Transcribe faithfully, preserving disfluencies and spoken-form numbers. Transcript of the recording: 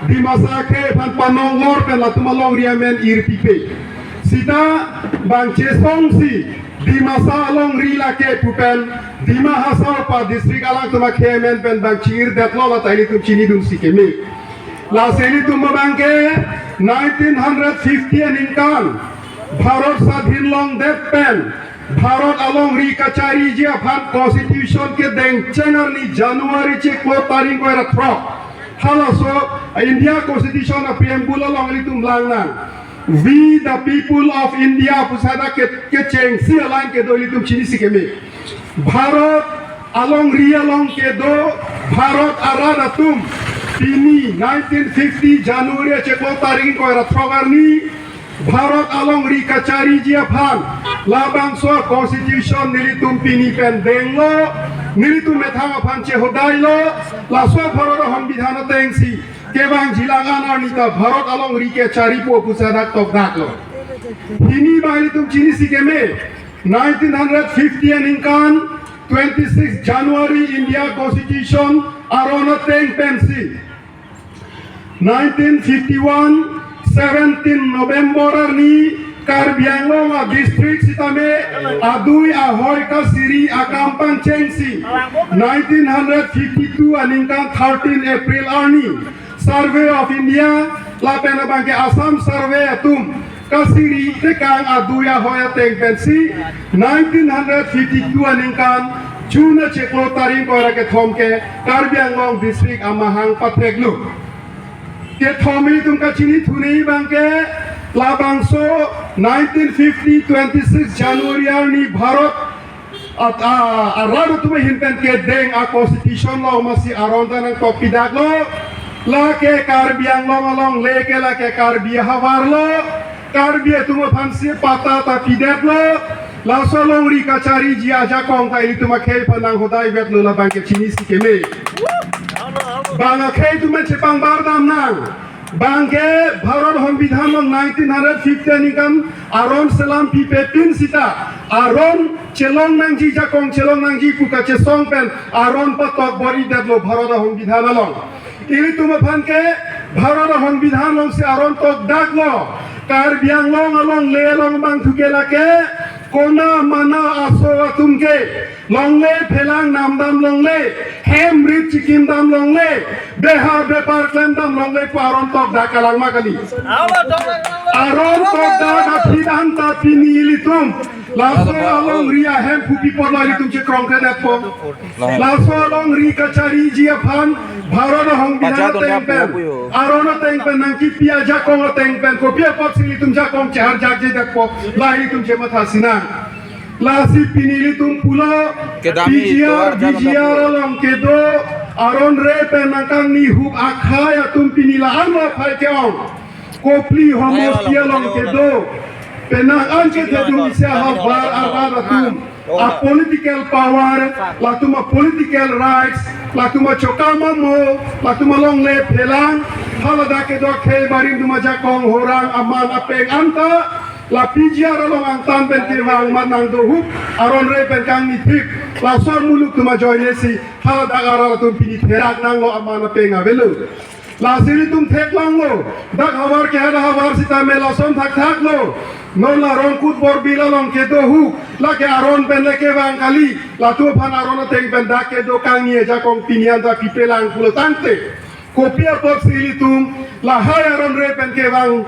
Dimasa akhei aphan panong lor pen latum alongri amen irpipe. Sita bang chesongsi Dimasa alongri lake pu pen Dima Hasao pa district alangtum akhei amen pen bang chi-irdetlo la ta ilitum chinidunsi keme. Lasi ilitum abangke nineteen hundred fifty aningkan Bharat swadhin longdet pen Bharat alongri kachariji aphan constitution kedengcheng arni January chiklo tarik ingkoi ra throk. Halaso India Constitution a preamble along ilitum langnang. We the people of India pu seta ke, kechengsi alang kedo ilitum chinisi keme. Bharat alongri along kedo Bharat arat atum pini nineteen fifty January chiklo tarik ingkoi ra throk arni Bharat alongri kachariji aphan labangso constitution nelitum pini pen denglo, nelitum methang aphan chehodailo, laso Bharat ahongbidhan atengsi kevangjilang an arni ta Bharat alongri kecharipo pu seta dak tokdaklo. Pini bang ilitum chinisi keme, nineteen hundred fifty aningkan twenty-six January India Constitution aron ateng pensi nineteen fifty-one, seventeen November arni Karbi Anglong a district sitame adui ahoi kasiri akam pangchengsi nineteen hundred fifty-two aningkan thirteen April arni Survey of India lapen abangke Assam Survey atum kasiri tekang adui ahoi ateng pensi nineteen hundred fifty-two aningkan June chiklo tarik ingkoi ra kethom ke Karbi Anglong district amahang patheklo. Kethom ilitum kachinithunji abangke labangso nineteen fifty twenty-six January arni Bharat at, a, arat atum ahin pen kedeng a constitution along masi aron ta nangtokpidaklo. Lake Karbi Anglong alongle ke lake Karbi ahavarlo. Karbi atum aphansi patta ta pidetlo. Laso alongri kachariji ajakong ta ilitum akhei aphan nanghodai vetlo labangke chinisi keme. Bang akhei atum chepangbar damnang. Bangke Bharat ahongbidhan along nineteen hundred fifty aningkan aron selam pipe pin sita aron chelong nangji, jakong chelong nangji pu kachesong pen aron patok bor-idetlo Bharat ahongbidhan along. Ilitum aphan ke Bharat ahongbidhan alongsi aron tokdaklo. Karbi Anglong alongle along bangthu ke lake kona mana aso atum ke longle phelang namdam longle, hem rit chikim dam longle, beha bepar klem dam longle pu aron tokdak kalang ma kali. Aron tokdak aphi anta pini ilitum laso alongri ahemphu pi apotlo ilitum chekrong kredetpo. Laso alongri kachariji aphan Bharat ahongbidhan ateng pen, aron ateng pen nangkipi ajakong ateng pen kopi apotsi ilitum jakong cheharjakjedetpo, la ilitum chematha sinang. Lasi pini ilitum pulo kedam P G R, tovar jana V G R babu along kedo aron re pen nangkangni hup akhai atum pini la-an akhai ke-ong. Kopili homosti along kedo penang an kethedung isi ahavar arat atum a political power, latum a political rights, latum achokam amo, latum alongle phelang, haladak kedo akhei barim atum ajakong horang aman apeng anta la P G R along angtan pen kevang amat nangdohup aron re pen kangni thip, laso muluk atum ajoinesi haladak arat atum pini therak nanglo aman apeng avelo. Lasi ilitum theklonglo, dak havar ke hadak havar sitame lason thakthaklo. Non la Rongkut Borbil along kedohup, lake aron pen le kevang kali, latum aphan aron ateng pen dak kedo kangni ajakong pini anta pipelang pulo tangte, kopi apotsi ilitum lahai aron re pen kevang